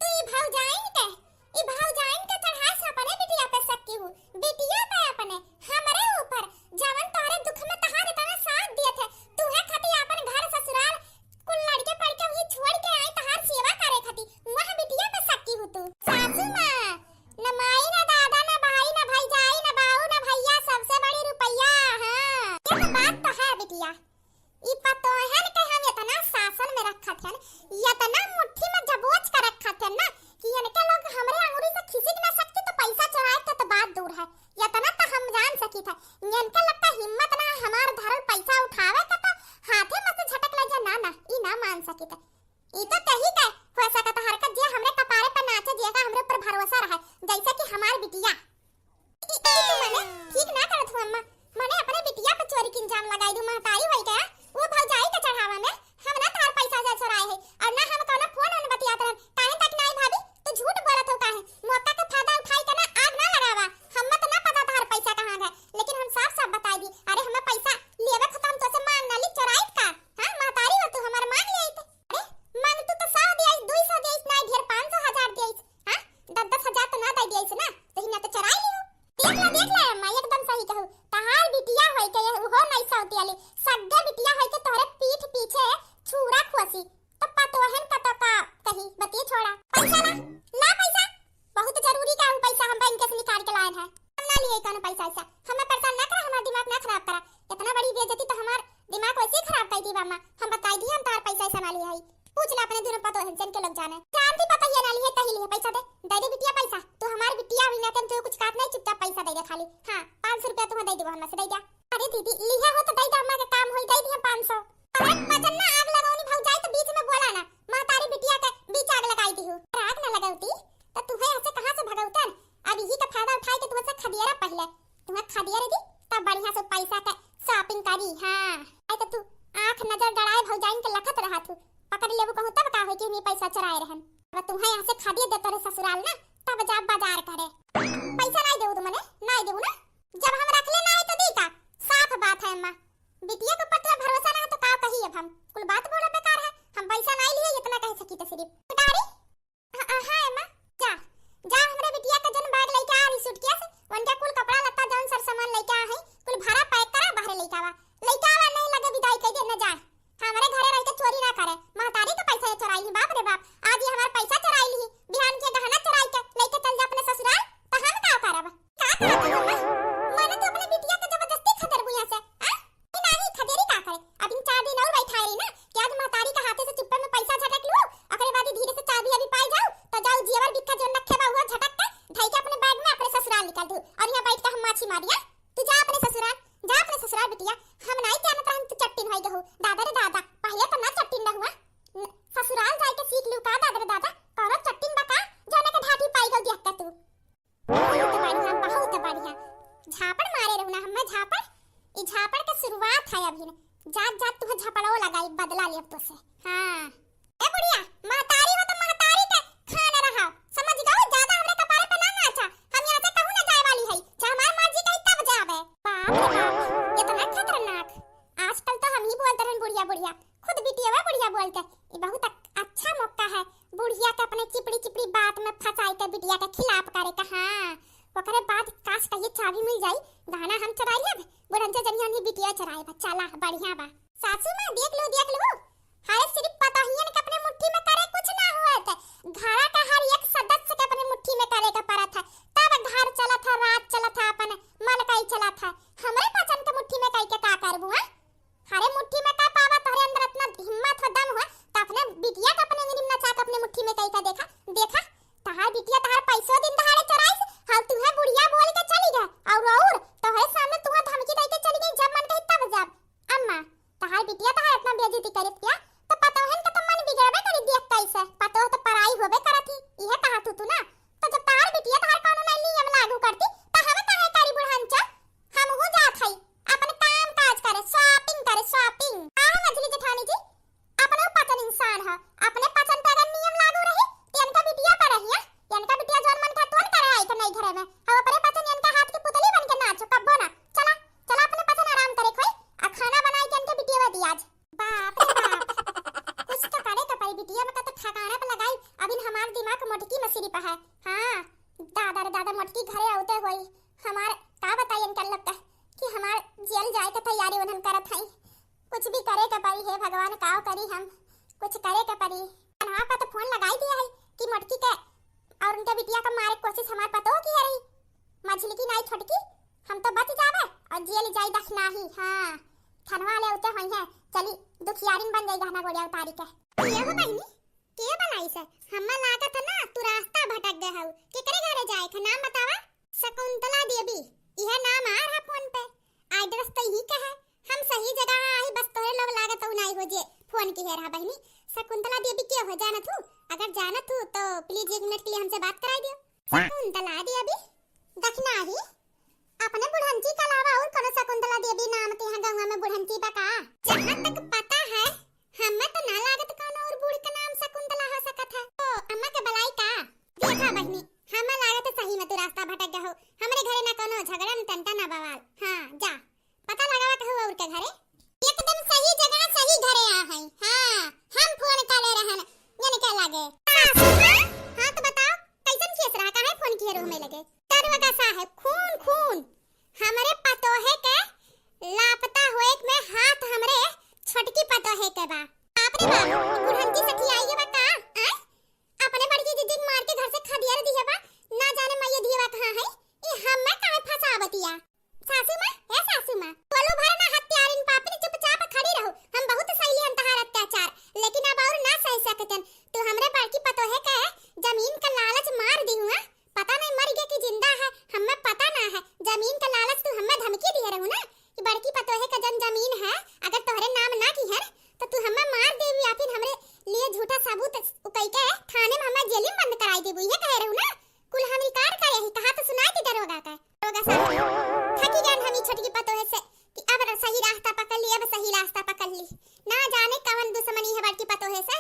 तू ई भौजाइन के, ई भौजाइन के चढ़ास अपने बिटिया पे शक की हूँ। बिटिया पे अपने, हमरे ऊपर, जवन तोहरे दुख में तहार इतना साथ दिए थे, तूहे खातिर अपन घर ससुराल कुल लड़के पड़ के हुई छोड़ के आई तहार सेवा करे खातिर, वह बिटिया पे शक की हूँ तू। सासू माँ, न माई, न दादा, न भाई, न भौजाई, न बाऊ, न भैया, सबसे बड़ी रुपया। हाँ, ये तो बात तो है बिटिया। ई पतोहन के हम इतना शासन में रखत हन, इतना मुट्ठी में जबोच के रखत हन ना कि इनके लोग हमरे अंगुरी से खिसक ना सकती तो पैसा चोराए के तो बात दूर है। इतना तो हम जान सकी थे, इनके लोग का हिम्मत ना हमार धरल पैसा उठावे का तो हाथे में से झटक ले जा। ना, ना, ई ना मान सकी थे। ई तो तही के हो सकत हरकत जे हमरे कपारे पर नाचे, जे का हमरे ऊपर भरोसा रहे, जैसे कि हमार बिटिया। ई, ई तू मने ठीक ना करत हो अम्मा, मने अपने बिटिया पर चोरी के इल्जाम लगाई दू, महतारी होई गया, वो भौजाई के चढ़ावा में हम ना तोहार पैसा से चोराए है और ना हम कौनो फोन उन बतियात रहन। काहे तक नाई भाभी, तू झूठ बोलत हो काहे? मौका के फायदा उठाई के ना आग ना लगावा, हम मत ना पता तोहार पैसा कहाँ है, लेकिन हम साफ साफ बताई दी, अरे हमें पैसा लेवे खतम तो से मांग ना ली, चोराई का? हाँ, महतारी हो तू हमार मांग ले। अरे, मांगतू तो सौ दियाइस, दुई सौ दियाइस, नाई ढेर पाँच सौ, हजार दियाइस, हाँ? दस दस हजार तो ना दे दियाइस ना, तो ही ना तो चोराई लियो। देख ला, देख ला अम्मा, एकदम सही कहू। तहार बिटिया होई के ये उहो नहीं सौतियाली, सग्गे बिटिया होई के तोहरे पीठ पीछे छुरा खोसी, तो पतोहन का तो का कही, बतिये छोड़ा। पैसा ला, ला पैसा। बहुत जरूरी का उ पैसा हम बैंक से निकाल के लाए हैं। हम ना लिए कौनो पैसा ऐसा। हमें परेशान ना करा, हमारा दिमाग ना खराब करा। इतना बड़ी बेइज्जती तो हमार दिमाग वैसे ही खराब कर दी बामा। हम बताई दी हम तार पैसा ऐसा ना लिए हई। पूछ ले अपने दोनों पतोहन से, इनके लोग जाने। जानती पता ये ना लिए, तही लिए पैसा दे। दे दे बिटिया पैसा। तू हमार बिटिया हुई ना, तुम कुछ काट नहीं, चुपचाप पैसा दे दे खाली। हाँ, पाँच सौ रुपया तुम्हें दे दे, हमसे दे दे। अरे दीदी, लिहे हो तो दे दे, अम्मा के काम होई, दे दिए पाँच सौ। अरे पचन्ना आग लगौनी भौजाई, तो बीच में बोला ना, महतारी बिटिया के बीच आग लगाई दी हो। अरे आग ना लगौती तो तुहे ऐसे कहाँ से भगौतन? अब यही का फायदा उठाई के तुमसे खदियरा पहले, तुम्हें खदियरा दी, तब बढ़िया से पाई। पैसा के shopping करी, हाँ। आई तो तू आँख नजर गड़ाए भौजाइन के लखत रहत हू, पकड़ लेबू कहूँ तब का होई कि हमही पैसा चोराए रहन। अब तुम्हें यहाँ से खदेर देत रहे ससुराल ना, तब जाब बाजार करे। पैसा नाई देबू तो मने नाई देबू ना, जब हम रखले ना है तो दी का? साफ बात है अम्मा, बिटिया के ऊपर तोरा भरोसा ना है तो का कही अब हम? कुल बात बोला बेकार है, हम पैसा नाई लिए इतना कह सकी तो सिर्फ। गाड़ी? हाँ, हाँ, हाँ, अम्मा, जा, जा हमरे बिटिया के जौन bag लइके आ रही suitcase, उनके कुल कपड़ा लत्ता जौन सर सामान लइके आ है, कुल भरा pack करा बाहरे लइके आवा, लइके आवा नहीं लगे विदाई कइ दे न जा। हमरे घरे रह के चोरी ना करे, महतारी के पैसा ये चोराई ली, बाप रे बाप, आज ये हमार पैसा चोराई ली, बिहान के गहना चोराई के लइके चल जा अपने ससुराल, तो हम का करब? का करत हई अम्मा? माने तू अपने बिटिया के जबरदस्ती खदेरबू यहाँ से, आ? ई नाही खदेरी का करे? अब इन चार दिन और बैठाए रही ना कि आज महतारी के हाथे से चुप्पे में पैसा झटक लू, ओकरे बाद ही धीरे से चाबी अभी पाई जाऊ, तो जाऊ जेवर बिक्खा जौन रखे बा हुआ झटक के धई के अपने bag में अपने ससुराल निकल दू और यहाँ बैठ के हम माछी मारिया। तू जा अपने ससुराल, जा अपने ससुराल बिटिया। हम नाही जानत रहन तू चट्टिन होई गहू। दादा रे दादा, पहले तो ना चट्टिन रहुआ। न-, ससुराल जाए के सीख लू का दादा रे दादा? कौनो चट्टिन बा का? जौने के ढाठी पाई गऊ देख के तू। बहुत बढ़िया, बहुत बढ़िया। झापड़ मारे रहू ना हमें, झापड़। ई झापड़ के शुरुआत है अभी। जात जात तुहे झापड़ो लगाई, बदला लेब तोसे। हाँ। ए बुढ़िया, महतारी हो तो महतारी के खान रहा। समझ गऊ, ज्यादा हमरे कपारे पे ना नाचा। हम यहाँ से कहूँ ना जाए वाली है। चाहे हमार मर्जी कही तब जाबे। बाप रे बाप, इतना खतरनाक। आजकल तो हम ही बोलते रहन बुढ़िया बुढ़िया। खुद बिटिया बुढ़िया बोलते। ई बहुत अक-, अच्छा मौका है। बुढ़िया के अपने चिपड़ी चिपड़ी बात में फंसाई के बिटिया के खिलाफ करे के। हाँ, ओकरे बाद काश कहिए चाबी मिल जाई, गहना हम चुराई लेब, बुढ़न से जनिया नहीं बिटिया चुराई बा। चला, बढ़िया बा। सासू माँ, देख लो, देख लो, हरे सिर्फ पतोहियन के अपने मुट्ठी में करे कुछ ना हुआ थे, घरा का हर एक सदस्य के अपने मुट्ठी में करे के पड़त है, तब घर चलत है, राज चलत है, अपन मलकाई चलत है। हमरे पाचन के मुट्ठी में कई के का करबू, हाँ? हरे मुट्ठी में का पावा, तोहरे अंदर इतना हिम्मत हो, दम हो, तो अपने बिटिया के अपने उंगली में नचा के अपने मुट्ठी में कई का देखा, देखा, तहार बिटिया तहार पैसो दिन दहाड़े चोराइस, हाल तुहे बुढ़िया बोल के चली गए, और, और तोहरे सामने तुहे धमकी दे के चली गई, जब मन कही तब जब। अम्मा, तहार बिटिया तहार इतना बेइज्जती करे पिया, तो पतोहन के तो मन बिगड़बे करी देख कैसे, पतोह तो पराई होबे करत ही, इहे कहा तू, तू ना, तो जब तहार बिटिया तहार कानून नियम लागू करती, तो हमें काहे करी बुढ़ान चा? हमहू जात हई अपन काम काज करे, shopping करे, shopping। आह मझली जेठानी जी, अपने पचन इंसान ह, अपने पचन पे अगर नियम लागू रही, तो इनका बिटिया पर रही, इनका बिटिया जौन मन था तोन करे आई के नहीं घरे में। हम अपने पचन इनका हाथ की पुतली बन के नाचो, कब्बो ना। चला, चला अपने पचन आराम करे खोई, आ खाना बनाई के इनके बिटिया दिया आज। बाप रे बाप, कुछ तो करे के पड़ी, बिटिया में का तो ठिकाना पे लगाई। अभी हमार दिमाग मोटकी मसीरी पे है। हाँ, दादा रे दादा, मोटकी घरे आउते होई, हमार का बताई इनका लोग का कि हमार जेल जाए के तैयारी उन्हन करत हई। कुछ भी करे के पड़ी, हे भगवान, काव करी हम, कुछ करे के पड़ी। अनहा का तो फोन लगाई दिया है कि मोटकी के और उनके बिटिया का मारे के कोशिश हमार पतोह की है रही, मझली की नाई छोटकी, हम तो बच जावे और जेल जाई दखनाही। हाँ, थनवा ले उते होई है, चली दुखियारिन बन जाई गहना गोड़िया उतारी के। ये हो बहिनी, के बनाई से? हम्मा लागत है ना, तू रास्ता भटक गए हऊ। केकरे घरे जाए के, नाम बतावा? शकुंतला देवी, यह नाम आ रहा फोन पे। एड्रेस तो यही का है। हम सही जगह आई, बस तोहरे लोग लागत हऊ नाई हो जे फोन की है रहा बहिनी। शकुंतला देवी के हो, जानत हू? अगर जानत हू तो प्लीज एक मिनट के लिए हमसे बात कराई दियो। शकुंतला देवी? दखनाही? अपने बुढ़ंची के अलावा और कोनो शकुंतला देवी नाम के यहाँ गौवा में बुढ़ंची बा का? जहाँ तक पता है, हमें तो ना लागत कोनो और बूढ़ के नाम शकुंतला हो सकत है। ओ, अम्मा के बलाई का? देखा बहिनी, हमें लागत है सही में तू रास्ता भटक गए हो। हमरे घरे ना कोनो झगड़ा न टंटा ना बवाल। हाँ, जा, पता लगावा कहू और के घरे। एकदम सही जगह, सही घरे आ है। हाँ, हम फोन करे रहन, इनके लगे। सासू माँ? हाँ, तो बताओ, कैसन केस रहा, काहे फोन किए रहो हमें लगे? दरोगा साहेब, खून, खून। हमरे पतोहे के लापता होए में हाथ हमरे छोटकी पतोहे के बा। बाप रे बाप, ई बुढ़ंती सखी आई है बा का? आय? अपने बड़की दीदी के मार के घर से खदेर दिहे बा, ना जाने मैया दिए बा कहाँ है। ई हमें काहे फंसावतिया? सासू माँ, हे सासू माँ, बोलो भर ना हत्यारिन पापिन, चुपचाप खड़ी रहो। हम बहुत सही लिहन तहार अत्याचार, लेकिन अब और ना सह सकतन। तू हमरे बड़की पतोहे के जमीन का लालच मार दी हुआ। पता नहीं मर गया कि जिंदा है, हमें पता ना है। जमीन का लालच तू हमें धमकी दिए रहू ना कि बड़की पतोहे का जन जमीन है, अगर तोहरे नाम ना की है तो तू हमें मार देबी या फिर हमरे लिए झूठा सबूत उकई के थाने में हमें जेल में बंद कराई देबू, ये कहे रहू ना। कुल हम रिकॉर्ड करे ही, कहा तो सुनाई दे दरोगा का। दरोगा साहब, थकी गए हम ई छोटकी पतोहे से कि सही रास्ता पकड़ ली, अब सही रास्ता पकड़ ली। ना जाने कवन दुश्मनी है बड़की पतोहे से,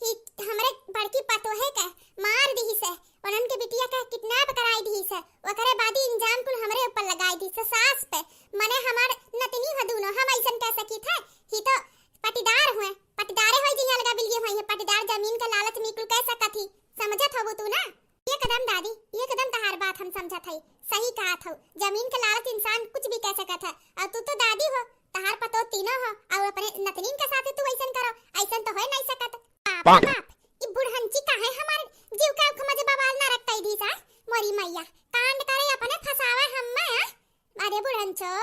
ही हमरे बड़की पतोहे के मार दिहिस है, उन्हन के बिटिया के किडनैप कराई दिहिस है, ओकरे बाद ही इंजाम कुल हमरे ऊपर लगाई दिहिस है, सास पे। मने हमार नतनी ह दूनो, हम ऐसन कह सकी थे, ही तो पटीदार हुए, पटीदारे होई जइहें, अलगा बिलगे होई है, पटीदार जमीन के लालच में कुल कह सकत ही, समझत हबू तू ना? एकदम दादी, एकदम तहार बात हम समझत हई, सही कहत हऊ। जमीन के लालच इंसान कुछ भी कह सकत है, और तू तो दादी हो, तहार पतोह तीनों हो, और अपने नतनीन के साथ तू ऐसन करो, ऐसन तो होए नहीं सकत। बाप रे बाप, ई बुढ़ंची काहे हमार जीव का उखमा जे बवाल ना रख कई दी सा, मोरी मैया, कांड करे अपने फसावे हम में, आ? अरे बुढ़ंचो,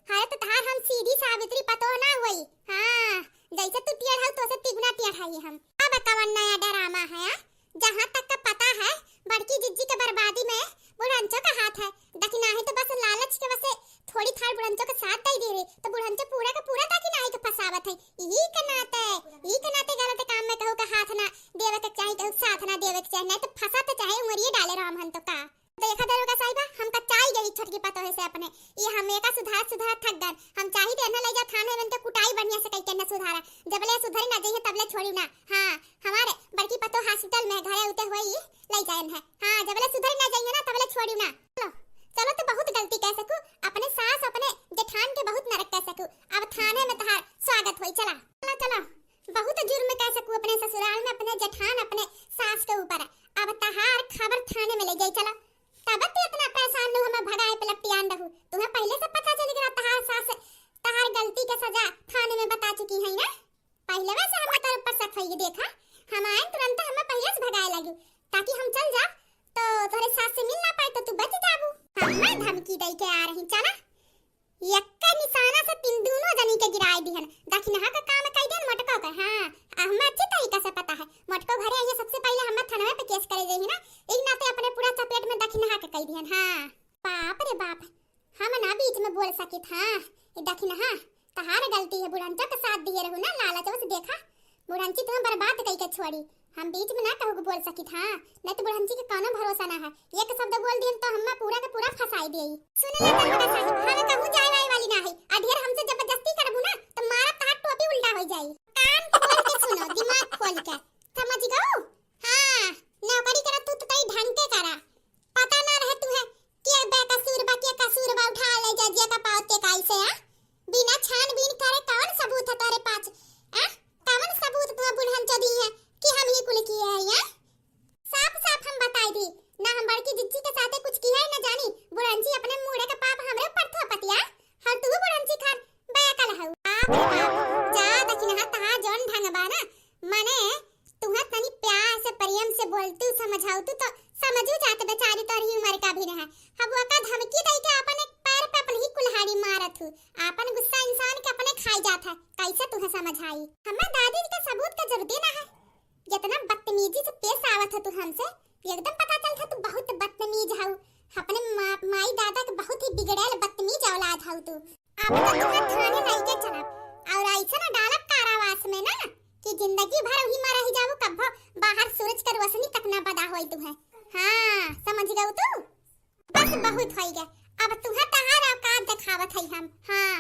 हरे तो तहार हम सीधी सावित्री पतोह ना होई। हाँ, जैसे तू टेढ़ हऊ, तोसे तिगुना टेढ़ हई हम। अब कवन नया डरामा है, आ? जहाँ तक का पता है, बड़की जिज्जी के बर्बादी में बुढ़ंचो का हाथ है। दखिनाही तो बस लालच के वसे थोड़ी थार बुढ़ंचो के साथ दे दे रही, तो बुढ़ंचो पूरा का पूरा दखिनाही के फसावत है। ई के नाते, ई के नाते गलत काम में कहू का हाथ ना देवे के चाही, कहू साथ ना देवे के चाही, नहीं तो फंसा तो चाहे उंगरिये डाले रहम हन तो का। देखा दरोगा साहिबा, हम कचाई गई छोटकी पतोहे से अपने, ये हम एका सुधार सुधार थक गन। हम चाही तो एन्ने ले जा थाने में इनके कुटाई बढ़िया से कई के न सुधारा, जबले सुधरी ना जइहे तबले छोड़ी ना। हाँ, हमारे बड़की पतोह हॉस्पिटल में घरे उते हुए ही ले जाए है। हाँ, जबले सुधरी ना जइहे ना तबले छोड़ी ना। चलो, चलो तो बहुत गलती कह सकू, अपने सास अपने जेठान के बहुत नरक कह सकू। अब थाने में तहार स्वागत होई, चला। चलो, चलो, बहुत जुर्म कह सकू अपने ससुराल में, अपने जेठान, अपने सास के ऊपर। अब तहार खबर थाने में ले जाई, चला। तब तू इतना परेशान रहू, हमें भगाए पे लपटियान रहू। तुम्हें पहले से पता चल गया तहार सास तहार गलती के सजा थाने में बता चुकी है ना। पहले वैसे हमें तोर ऊपर शक होई, देखा, हम आए तुरंत हमें पहले से भगाए लगी, ताकि हम चल जा तो तोरे सास से मिल ना पाए तो तू बच जाबू। हमें धमकी दे के आ रही, चला। यक्के निशाना से तीन दूनो जनी के गिराए दिहन। दखिनहा का काम कई दिन मोटको के, हाँ, आ हमें अच्छी तरीका से पता है। मोटको घरे आइए सबसे पहले हमें थानवे पे केस करे जाई ना, एक नाते अपने पूरा चपेट में दखिनहा के कई दिहन। हाँ, बाप रे बाप, हम ना बीच में बोल सकित। हाँ, ई दखिनहा, तहार गलती है, बुढ़ंचा के साथ दिए रहू ना, लालच से देखा, बुढ़ंची तुम्हें बर्बाद कई के छोड़ी। हम बीच में ना कहू के बोल सकित, हाँ, नहीं तो बुढ़ंची के कौनो भरोसा ना है। एक शब्द बोल दियन तो हम्मा पूरा के पूरा फंसाई देई। सुन ले दरोगा साहब, हम कहूँ जाए वाए वाली ना है, आ ढेर हमसे जबरदस्ती करबू ना तो मारब तहार टोपी उल्टा हो जाई। कान खोल के सुनो, दिमाग खोल के, समझ गऊ? हाँ, नौकरी करत तू तो तई ढंग के करा, पता ना रहे तुहे के बेकसूर बा, के कसूर बा, उठा ले जा, जे का पावत के काई से, आ? बिना छानबीन करे कौन सबूत है तोरे पास, आ? कौन सबूत तुम्हें बुढ़न चोदी है कि हम ही कुल किए हैं, आ? साफ साफ हम बताई दी, ना हम बड़की जिज्जी के साथे कुछ किया है, ना जानी। बुढ़न जी अपने मूड़े का पाप हमरे ऊपर थोपतिया, और तू बुढ़न जी खान बेअकल हऊ। बाप रे बाप, जा दखिनहा, तहार जौन ढंग बा ना, मने तुहे तनी प्यार से, प्रेम से बोलतू, समझावतू तो समझू जात बेचारी तोरी उम्र का भी रहे। अब ओका धमकी दई के अपन एक पैर पे अपन ही कुल्हाड़ी मारत हू। अपन गुस्सा इंसान के अपने खाई जात है, कैसे तुहे समझाई? हमें दादी के सबूत का जरूरते ना है, जितना बदतमीजी से पेश आवत है तू हमसे, एकदम पता चलत है तू बहुत बदतमीज हऊ। अपने मा-, माई दादा के बहुत ही बिगड़ैल बदतमीज औलाद हऊ तू। अब तो तुम्हें थाने लइके चलब और ऐसे ना डालब कारावास में ना कि जिंदगी भर वही में रह जाबू, कब्बो बाहर सूरज के रोशनी तक ना बदा होई तुम्हें। हाँ, समझ गऊ तू? बस बहुत होई गए, अब तुम्हें तहार औकात दिखावत है हम। हाँ।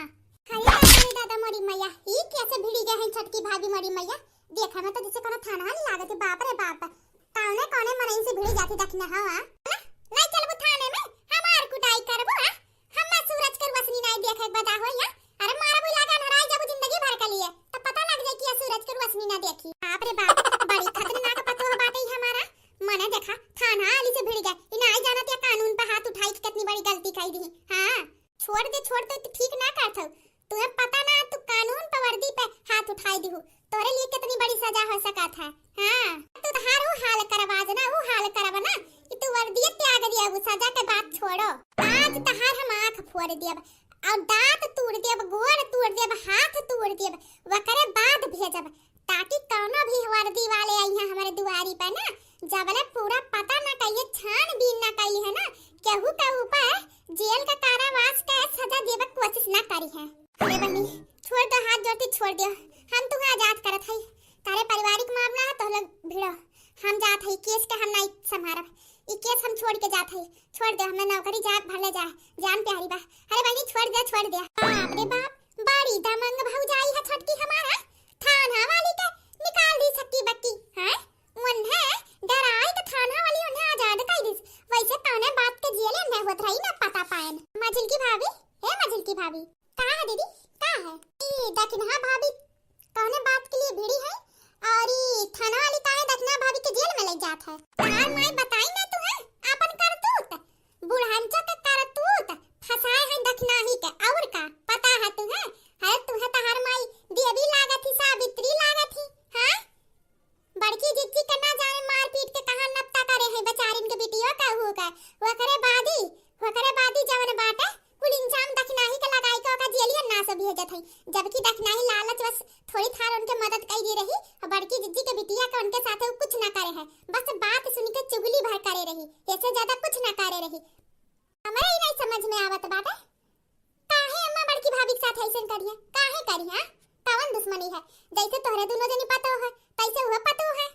अरे दादा, अरे दादा मोरी मैया, ई कैसे भिड़ी गए हैं छोटकी भाभी मोरी मैया? देखा में तो जैसे कोनो थाना नहीं लागत है, बाप रे बाप। कौने कौने मनई से भिड़ी जाती दखिनहा, हाँ? ला, ला चलबू थाने में, हमार कुटाई करबू, हाँ? हम्मा सूरज के रोशनी नाई देखे के बदा होई, हाँ? अरे मारबू लागा नराई जाबू जिंदगी भर के लिए, तो पता लग जाए कि ये सूरज के रोशनी ना देखी। बाप रे बाप, बड़ी खतरनाक पतोह बाटे ई हमारा। मने देखा, थाना आली से भिड़ गए, ई नाई जानत या कानून पे हाथ उठाई के कितनी बड़ी गलती कई दी। हाँ, छोड़ दे, छोड़ दे, तू ठीक ना करत हऊ। तुम्हें पता ना, तू कानून पे वर्दी पे हाथ उठाई दिहू। तोरे लिए कितनी बड़ी सजा हो सकत है। हाँ, तू तहार ऊ हाल करब आज ना, ऊ हाल करब ना कि तू वर्दिये त्याग दिया, वो सजा के बात छोड़ो। आज तहार हम आँख फोड़ दियब, और दांत तोड़ दियब, गोड़ तोड़ दियब, हाथ तोड़ दियब, वकरे बाद भेजब, ताकि कौनो भी वर्दी वाले अइहें हमारे दुआरी पे ना, जबले पूरा पता ना कइहे, छानबीन ना कइहे ना, केहू के ऊपर जेल का कारावास के सजा देवे के कोशिश ना करिहे। अरे बहिनी, छोड़ दो, हाथ जोड़ती छोड़ दियो, हम तुहे आजाद करत हई। तारे पारिवारिक मामला है, तो लोग भिड़ो, हम जात हई, केस के हम नाई संभारब, ई केस हम छोड़ के जात हई, छोड़ दे, हमें नौकरी जात भले जाए, जान प्यारी बा। अरे बहिनी, छोड़ दे, छोड़ दे। बाप रे बाप, दखिनहा भाभी कौने बात के लिए भिड़ी है? और ई थाना वाली काहे दखिनहा भाभी के जेल में ले जात है? तहार माई बताई ना तुहे आपन करतूत। बुढ़ांचा के करतूत फंसाए हैं दखिनही के, और का पता है तुहे? है तुहे तहार माई देवी लागत ही, सावित्री लागत ही, हाँ? बड़की जिज्जी के ना जाने मार पीट के कहाँ नपता करे है बेचारिन के बिटियो का हु का। ओकरे बादी, ओकरे बादी जवन बाटे, कुल इंजाम दखिनही के लगाई के ओका जेलियन ना से भेजत है। जबकि दखिनही लालच बस थोड़ी थार उनके मदद कई दी रही, और बड़की जिज्जी के बिटिया के उनके साथे उ कुछ ना करे है, बस बात सुन के चुगली भर करे रही, ऐसे ज्यादा कुछ ना करे रही। हमरे ही नहीं समझ में आवत बाटे, काहे अम्मा बड़की भाभी के साथ ऐसन करिया? काहे करिया? कवन दुश्मनी है? जैसे तोहरे दुनो जनी पतो है, तैसे उहे पतो है।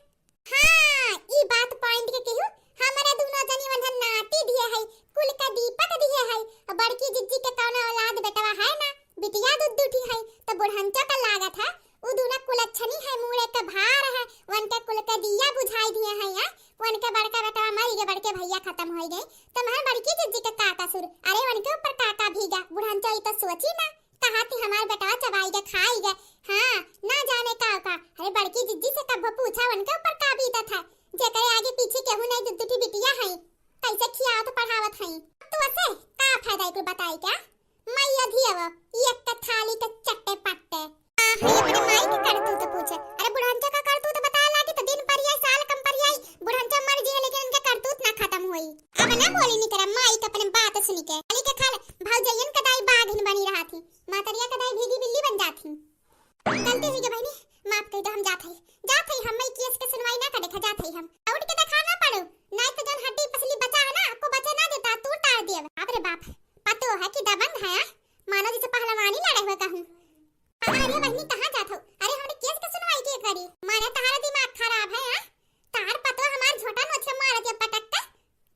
हाँ, ई बात point के केहू, हमरे दुनो जनी वंझन नाती दिए है, कुल का दीपक दिए है। बड़की जिज्जी के कौनो औलाद बेटवा है ना, बिटिया दुद्दुठी है, तो बुढ़ंचो का लागत है, उ दुनो कुलच्छनी है, मूड़े के भार है, वनके कुल के दिया बुझाई दिए है, हैं? वनके बड़का बेटवा मर गए, बड़के भैया खत्म हो गए, तो मैं बड़की जिज्जी के का कसूर? अरे वनके ऊपर का का भीगा, बुढ़ंचो ई तो सोची ना, कहा थी हमार बेटवा चबाई गए, खाई गए, हाँ, ना जाने का का। अरे बड़की जिज्जी से कब पूछा वनके ऊपर का बीतत है, जेकरे आगे पीछे केहू नहीं, दुद्दुठी बिटिया है, कैसे खियावत पढ़ावत है। तू असे का फायदा एक बताई क्या? मैया धियावा, एक के थाली के चट्टे पट्टे। आ, है अपने माई के करतूत पूछे। अरे बुढ़ंचा का करतूत बताए लागी तो दिन परियाई, साल कम परियाई, बुढ़ंचा मर जी है लेकिन इनके करतूत ना खत्म होई। अब ना बोली निकरा माई के अपने बात सुनी के। खाली के खाल भौजैयन का दाई बाघिन बनी रहा थी, मातरिया का दाई भीगी बिल्ली बन जाती। गलती हुई गे बहिनी, माफ कई दो, हम जात हई, जात हई, हम ई केस के सुनवाई ना कर देखा, जात हई हम। उठ के देखा ना पड़ो, नहीं तो जौन हड्डी पसली बचा है ना, आपको बचे ना देता, तू तार देव। बाप रे बाप, पतो है कि दबंग है, मानो जैसे पहलवानी लड़े हुए कहूँ। अरे बहिनी कहाँ जात हो? अरे हमरे केस के सुनवाई के करी? मारे तहारा दिमाग खराब है, हाँ? तहार पतो हमार झोटा नोच के मारत या पटक के,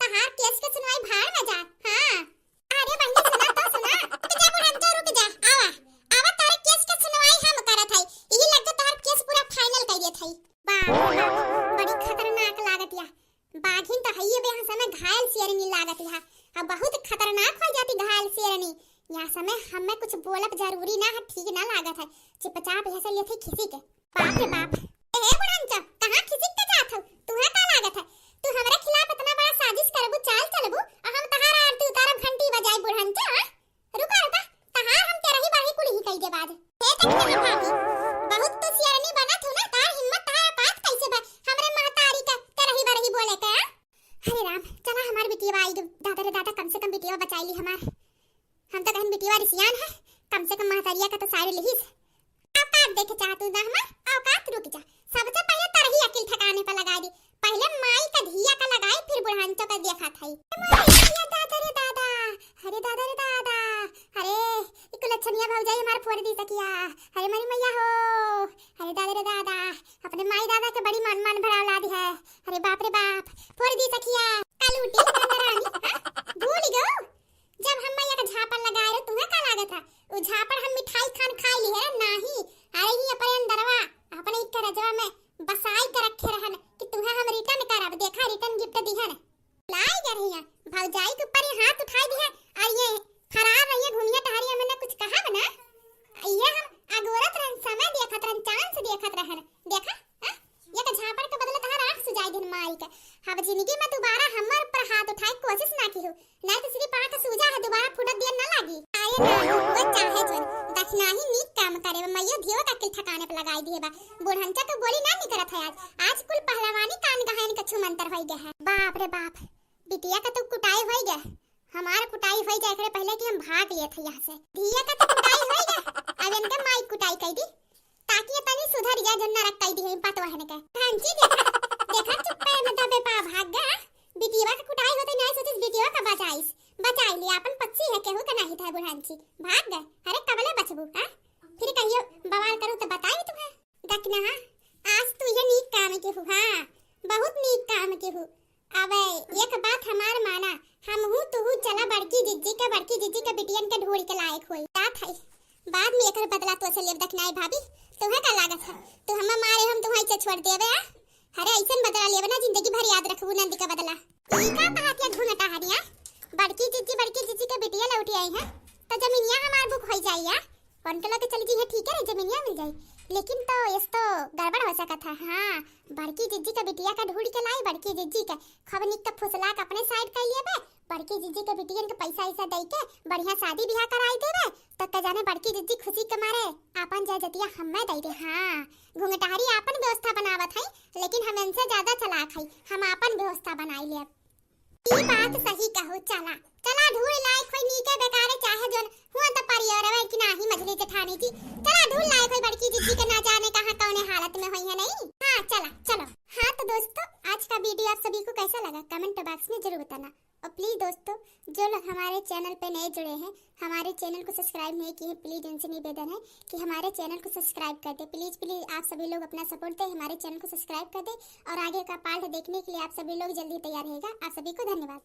तहार केस के सुनवाई भाड़ में जा। हाँ। अरे बहिनी सुना तो सुना। रुक जा बुढ़ंचो, रुक जा। आवा, आवा तोरे केस के सुनवाई हम करत हई। यही लग तो तोहर केस पूरा final कर देत हई। बाप रे बाप, बड़ी खतरनाक लागत या। बाघिन तो हइये बे, यहाँ समय घायल शेरनी लागत या। अब बहुत खतरनाक हो जाती घायल शेरनी। यहाँ समय हमें कुछ बोलब जरूरी ना है, ठीक ना लागत है। चुपचाप यहाँ से लेते खिसी के। बाप रे बाप। ए बुढ़ंचा, कहाँ खिसिक के जात हऊ? तुहे का लागत है? तू हमरे खिलाफ इतना बड़ा साजिश करबू, चाल चलबू, और हम तहार आरती उतारब, घंटी बजाई बुढ़ंचा, हाँ? रुका, रुका, तहार हम तेरही बारही कुल ही कई देब आज। हे कटकही भाभी, बहुत तू सियरनी बनत हऊ ना, तहार हिम्मत, तहार औकात कैसे बा हमरे महतारी का तेरही बारही बोले के, हाँ? हरे राम, चला हमार बिटिया आई, दादा रे दादा, कम से कम बिटिया बचाई ली हमार। हम तो कहन बिटिया रिसियान है, कम से कम महतारिया का तो साड़ी लिहिस। औकात देखे चाहत हऊ ना हमार? औकात रुक जा। सबसे पहिले तरही अकिल ठिकाने पर लगाई दी। पहिले माई का धिया का लगाई, फिर बुढ़ांचो का देखा थाई। मोरे मैया दादा रे दादा, अरे दादा रे दादा, अरे ई कुलच्छनिया भौजाई हमार फोड़ दी सकिया। अरे मोरी मैया हो, अरे दादा रे दादा, अपने माई दादा के बड़ी मान मान भरा औलाद है। अरे बाप रे बाप, फोड़ दी सकिया। कलूटी नंदरानी, हाँ? भूल गो? जब हम मैया का झापड़ लगाए रहे, तुम्हें का लागत है? उ झापड़ हम मिठाई खान खाई ली है, नाही। अरे ही अपने अंदरवा, अपने एक करजवा में बसाई के रखे रहन कि तुम्हें हम return करब। देखा, return gift दिहन। लाई जा रही है, भौजाई के ऊपर ही हाथ उठाई दिहे और ये फरार रहिए, घूमिए टहरिए, हमने कुछ कहा बना? ये हम अगोरत रहन, समय देखत रहन, chance देखत रहन। देखा, हाँ? ये तो झापड़ के बदले तहार आँख सुजाई दिन माई के। अब जिंदगी में दोबारा हमर ऊपर हाथ उठाए कोशिश ना किहू, नहीं तो सिर्फ आँख सूजा है, दोबारा फुटत दिया ना लागी। आए ना, वो चाहे जोन, दखिनही नीक काम करे बा, मैया धियो का अकिल ठिकाने पे लगाई दिए बा। बुढ़ंचा तो बोली ना निकरत है आज, आज कुल पहलवानी कान गहन के छुमंतर होई गए है। बाप रे बाप, बिटिया का तो कुटाई होई गए, हमार कुटाई होई जाए करे पहले कि हम भाग लिए थे यहाँ से। धिया का तो कुटाई होई गए, अब इनके माई कुटाई कई दी। ताकि ये तनी सुधर जा, जन नरक कई दिहे पतोहन के। भांजी देखा, देखा चुप्पे में दबे पा भाग गया। बिटिया का कुटाई होते नहीं सोचिस, बिटिया का बचाइस, बचाई लिया अपन पक्षी है, केहू का नहीं था बुढ़ांची। भाग गए, अरे कबले बचबू, हाँ? फिर कहियो बवाल करू तो बताई तुम्हें। दखिनहा, आज तू ये नीक काम किहू, हाँ, बहुत नीक काम किहू। अब एक बात हमार माना, हमहू तुहू चला बड़की जिज्जी के, बड़की जिज्जी के बिटियन के ढूंढ के लायक होई। जात है, बाद में एकर बदला तो से लेब दखिनहा भाभी। तुम्हें का लागत है, तू हमें मारे हम तुम्हें इसे छोड़ देबे, आ? अरे ऐसन बदला लेबे ना, जिंदगी भर याद रखबू नंदी का बदला। ई का कहत या घूंघटा हरिया? बड़की जिज्जी, बड़की जिज्जी के बिटिया लौटी आई है, तो जमीनिया हमार बुक होई जाई है। पनकलो के चली जइहैं, ठीक है रे, जमीनिया मिल जाई। लेकिन तो यस तो गड़बड़ हो सकत है। हाँ, बड़की जिज्जी के बिटिया का ढूंढ के लाई, बड़की जिज्जी के खूब निक के फुसला के अपने साइड कर लेबे। बड़की जिज्जी के बिटियन के पैसा ऐसा दे के बढ़िया शादी ब्याह कराई देबे। तो का जाने बड़की जिज्जी खुशी के मारे आपन जय जतिया हमें दे दे। हाँ, घुंघटारी आपन व्यवस्था बनावत है, लेकिन हम इनसे ज्यादा चालाक है, हम आपन व्यवस्था बनाई लेब। ई बात सही कहू। चला, चला ढूंढ लाए कोई नीके बेकारे, चाहे जोन हुआ तो परियोरवे की नाही मझली जेठानी जी। चला ढूंढ लाए कोई बड़की जिज्जी के, ना जाने कहाँ कौने हालत में होइहैं नहीं। हाँ चला चलो। हाँ तो दोस्तों, आज का वीडियो आप सभी को कैसा लगा कमेंट बॉक्स में जरूर बताना। और प्लीज दोस्तों, जो लोग हमारे चैनल पे नए जुड़े हैं, हमारे चैनल को सब्सक्राइब नहीं किए हैं, प्लीज उनसे निवेदन है कि हमारे चैनल को सब्सक्राइब कर दे। प्लीज प्लीज आप सभी लोग अपना सपोर्ट दें, हमारे चैनल को सब्सक्राइब कर दे। और आगे का पार्ट देखने के लिए आप सभी लोग जल्दी तैयार रहेगा। आप सभी को धन्यवाद।